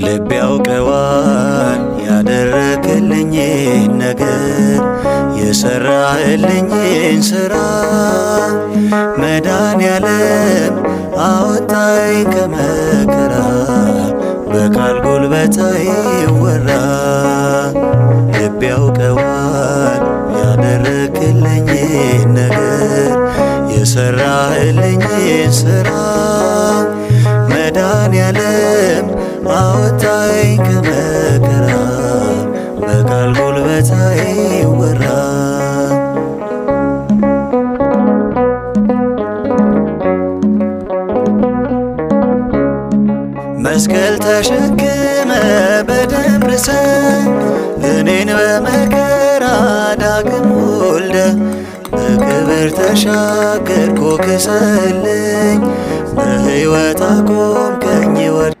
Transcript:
ልብ ያውቀዋል ያደረክልኝን ነገር፣ የሰራህልኝን ሥራ። መድኃኔዓለም አወጣኝ ከመከራ፣ በቃል ጉልበት አይወራ። ልብ ያውቀዋል ያደረክልኝን ነገር፣ የሰራህልኝን ሥራ። መድኃኔዓለም አወጣኝ ከመከራ፣ በቃል ጉልበት አይወራ። መስቀል ተሸክመ በደም ርሰ፣ እኔን በመከራ ዳግም ወልደ፣ በክብር ተሻገርኩ ክሰልኝ፣ በሕይወት አቆምከኝ ወድ